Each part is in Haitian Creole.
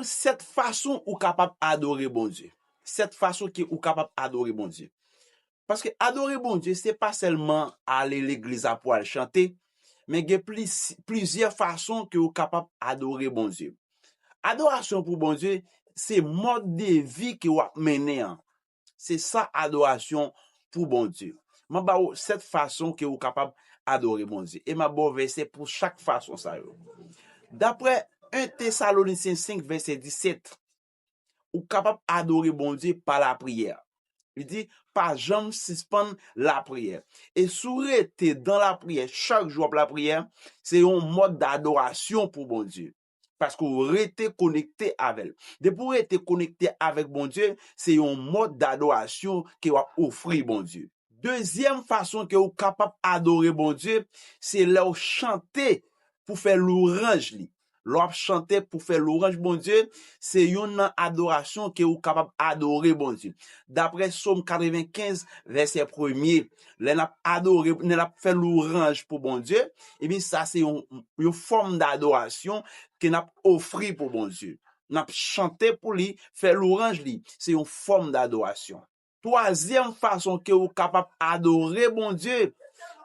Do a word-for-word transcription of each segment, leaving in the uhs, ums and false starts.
Sèt fason ou kapab adore Bondye. Sèt fason ke ou kapab adore Bondye. Paske adore Bondye, se pa sèlman ale legliz la pou al chante, men gen plis, plizyè fason ke ou kapab adore Bondye. Adorasyon pou Bondye, se mòd de vi ke w ap mennen an. Se sa adorasyon pou Bondye. M ap ba w sèt fason ke ou kapab adore Bondye. E m ap ba w vèsè pou chak fason sa yo. Daprè en Tesalonisyen senk vèsè disèt, ou kapab adore Bondye pa lapriyè. Li di, pa janm sispann lapriyè. E si w rete dan lapriyè, chak jou w ap lapriyè, se yon mòd dadorasyon pou Bondye. Paske w rete konekte avè l. Depi w rete konekte avèk Bondye, se yon mòd dadorasyon ke w ap ofri Bondye. Dezyèm fason ke w kapab adore Bondye, se lè w chante pou fè lwanj li. Lè w ap chante pou fè lwanj Bondye, se youn nan adorasyon ke w kapab adore Bondye. Daprè Sòm katrevenkenz, vèsè premye, lè n ap adore, lè n ap fè lwanj pou Bondye, ebyen, sa se yon, yon fòm dadorasyon ke n ap ofri pou Bondye. N ap chante pou li, fè lwanj li. Se yon fòm dadorasyon. Twazyèm fason ke ou kapab adore Bondye,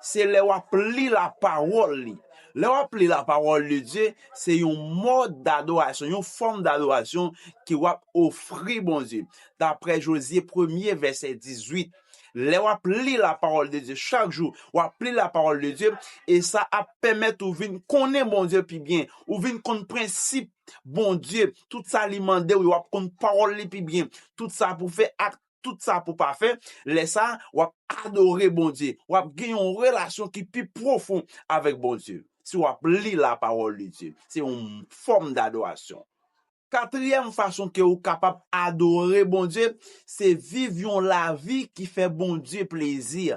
se lè w ap li lapawòl li. Lè w ap li lapawòl de Dye, se yon mòd dadorasyon, yon fòm dadorasyon ke w ap ofri Bondye. Daprè Jozye premye, vèsè dizuit, lè w ap li lapawòl de Dye chak jou, w ap li lapawòl de Dye, e sa ap pèmèt ou vin konnen Bondye pi byen, ou vin konn prensip Bondye, tout sa li mande w yo, w ap konn pawòl li pi byen, tout sa pou fè ak tout sa pou pa fè, lè sa a, w ap adore Bondye. W ap gen yon relasyon ki pi pwofon avèk Bondye. Si w ap li lapawòl de Dye, se yon fòm dadorasyon. Katriyèm fason ke ou kapab adore Bondye, se viv yon lavi ki fè Bondye plezi.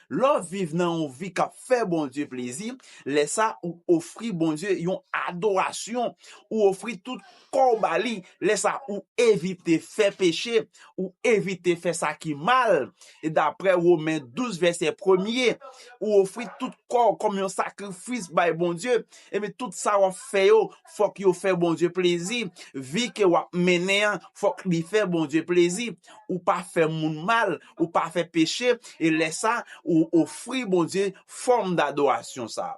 Lè w viv nan yon vi k ap fè Bondye plezi, lè sa ou ofri Bondye yon adorasyon, ou ofri tout kò w ba li, lè sa ou evite fè peche, ou evite fè sa ki mal. E daprè Women douz vèsè premye, ou ofri tout kò w kòm yon sakrifis bay Bondye. Ebyen, tout sa w ap fè yo, fòk yo fè Bondye plezi. Vi ke w ap mennen an, fòk li fè Bondye plezi. Ou pa fè moun mal, ou pa fè peche, e lè sa, ou ofri Bondye fòm dadorasyon sa.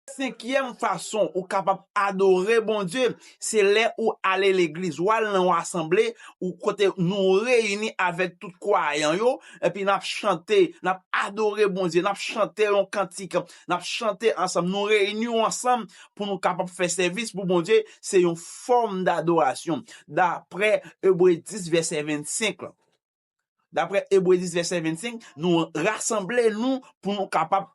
Senkyèm fason ou kapab adore Bondye, se lè ou ale legliz, ou al nan yon asanble, ou kote nou reyini avèk tout kwayan yo, epi n ap chante, n ap adore Bondye, n ap chante yon kantik, n ap chante ansanm, nou reyini ansanm pou nou kapab fè sèvis pou Bondye, se yon fòm dadorasyon. Daprè Ebre dis vèsè vennsenk la. Daprè Ebre dis vèsè vennsenk, nou rasanble nou pou nou kapab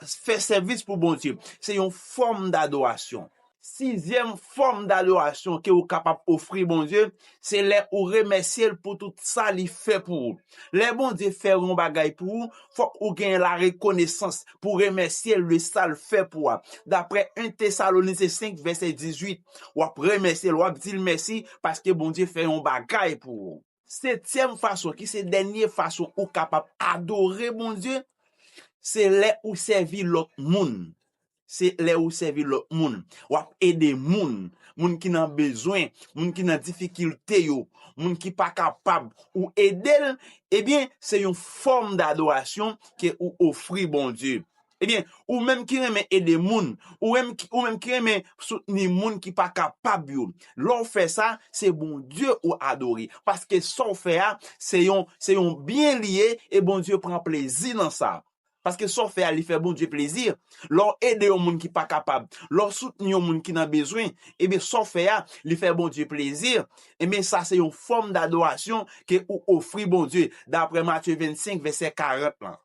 fè sèvis pou Bondye. Se yon fòm dadorasyon. Sizyèm fòm dadorasyon ke ou kapab ofri Bondye, se lè ou remèsye l pou tout sa li fè pou ou. Lè Bondye fè yon bagay pou ou, fòk ou gen larekonesans pou remèsye l de sa l fè pou ou a. Daprè en Tesalonisyen senk vèsè dizuit, w ap remèsye l, w ap di l mèsi paske Bondye fè yon bagay pou ou. Setyèm fason, ki se dènye fason ou kapab adore Bondye, se lè ou sèvi lòt moun. Se lè ou sèvi lòt moun. W ap ede moun, moun ki nan bezwen, moun ki nan difikilte yo, moun ki pa kapab, ou ede l, ebyen, se yon fòm dadorasyon ke ou ofri Bondye. Ebyen, ou menm ki renmen ede moun, ou menm ki, ou menm ki renmen soutni moun ki pa kapab yo, lè w fè sa, se Bondye ou adore. Paske sa w fè a, se yon, se yon byen li ye, e Bondye pran plezi nan sa. Paske sa w fè a, li fè Bondye plezi. Lè w ede yon moun ki pa kapab, lè w soutni yon moun ki nan bezwen, ebyen, sa w fè a, li fè Bondye plezi. Ebyen, sa se yon fòm dadorasyon ke ou ofri Bondye, daprè Matye vennsenk, vèsè karant lan.